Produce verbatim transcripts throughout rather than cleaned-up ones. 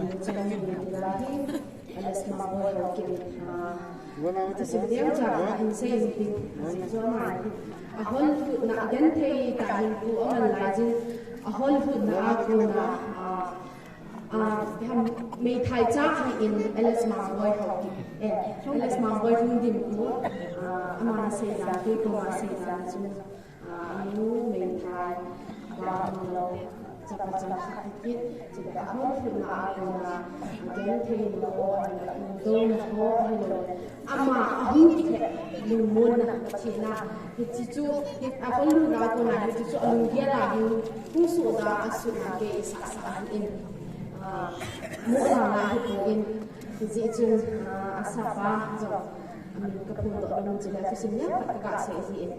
Chang ni ti la hi, Alex Mangboi Haokip, ah, asim deu cha a hin sei in tin, asim chu ama hi. Ahon lhutna, agenthei tah in pu aman lai jin, ahon lhutna a kona, ah, ah, ham, meithai cha ahin Alex Mangboi Haokip, eh, Alex Mangboi Lhungdim pu, ah, ama na sei dan, kei koma sei dan chu. Ah, anu, meithai, va umlou, chapa changkhat kit, chule ahon lhutna a kona, agenthei na ho, ahilou le, adouna ho, ahilou le, ama ahung kile lungmonna, Pathen a, hiche chu, hi, ahon lhutna a kona, hiche chu alunggel a hin, hung sohda a sutna kei isah sah ahin, ah, mo la la hipon, hijeh chun, ah, asapa jong, amin kaphondoh nom chule, thusim neo khat kasei ahin.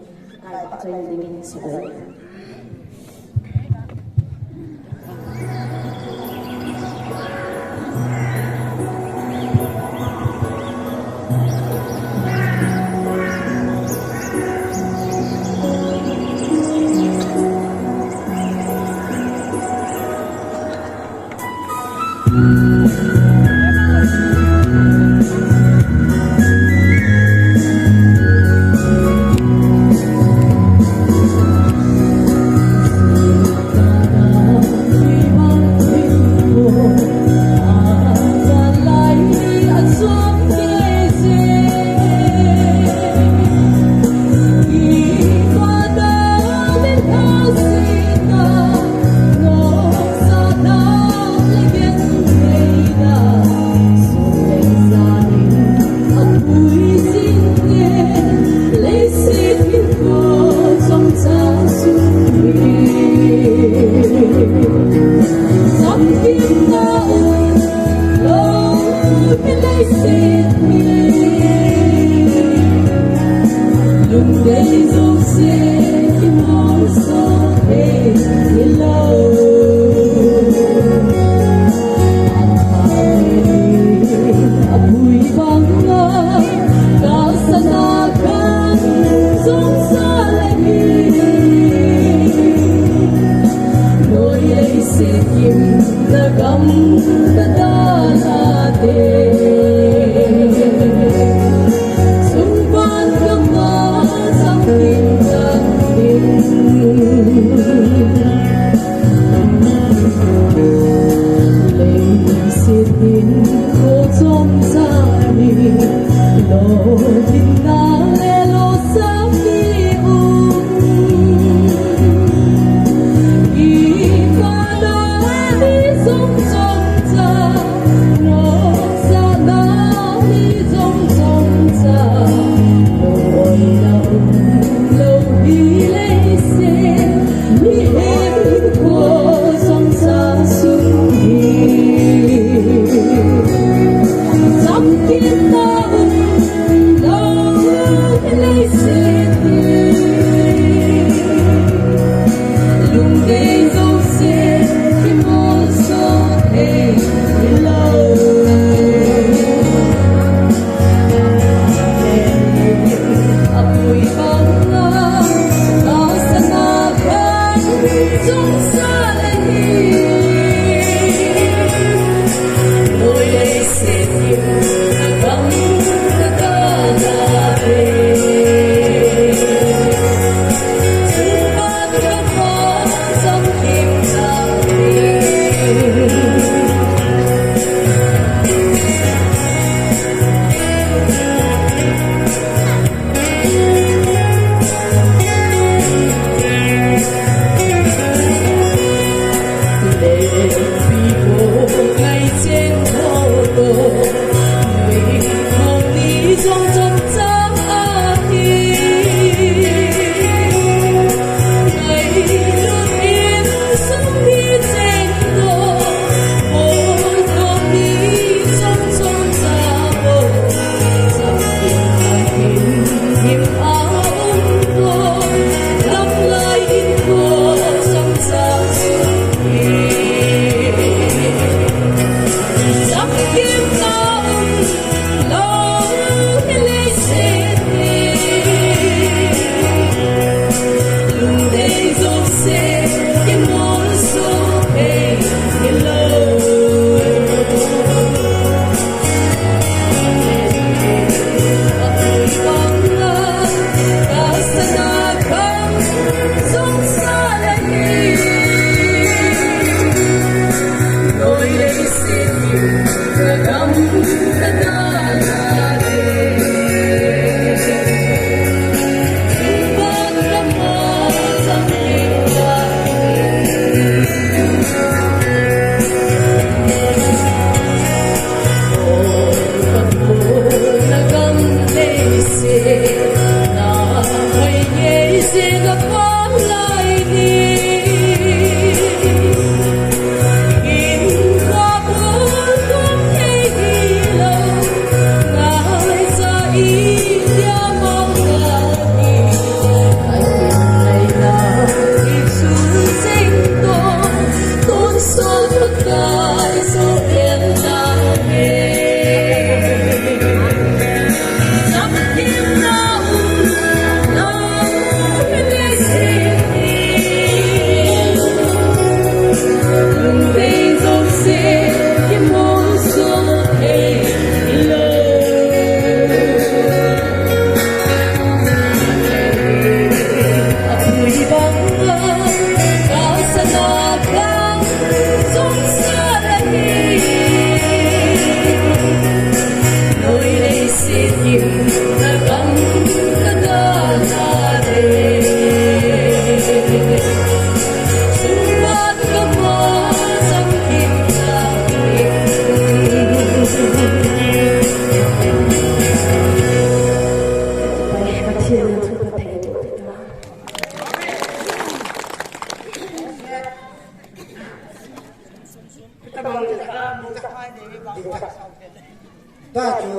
Ta chu,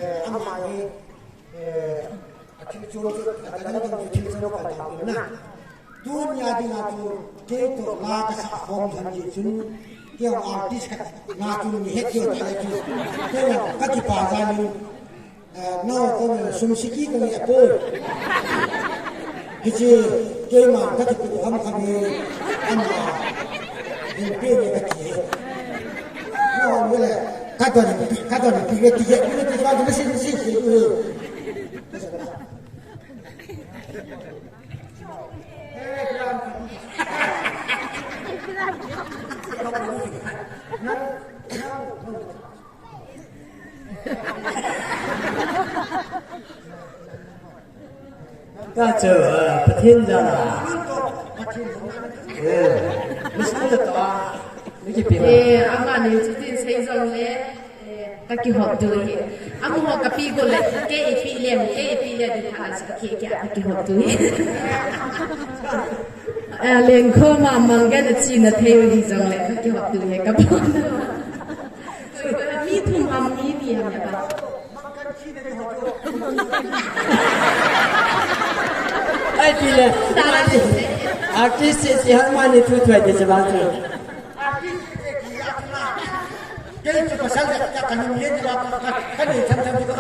eh, ama hi, eh, a thil chu, a dang dang thil chu ka ta na. Tunia dinga chu, kei toh la ka sa khom jong hi chun, kei artist khat nga chu ni het kei ta le chu. Kei ka kipa jal in, eh, nao kong sum siki kong e poi. Hiche, keima ka kipu ham kha ni, ama, hin pe ni ka ti. Nao ni le, ka don, ka don pi le ti ye, pi le ti ba, ti si, ti si, ti si. Ka chu, ah, Pathen jal a. Eh, mi sa le to a, mi kipe. Eh, amani chu tin sei jong le, eh, ka kihop diu hi. Amaho ka pe got le, kei ipi le, kei ipi le, di pha la sa kei, kei ka kihop diu hi. Eh, lengkhom a mang ka na chi na thei u hi jong le, ka kihop diu hi, ka bon. Mi thum ham mi ni ham ya ba. Ai, ti le. Artist si, si, har mani thu thu ai ti se ba thu. Kei chu pasal ka, ka, ka nung le ni ba ka, ka, ka ni tham tham ni ka.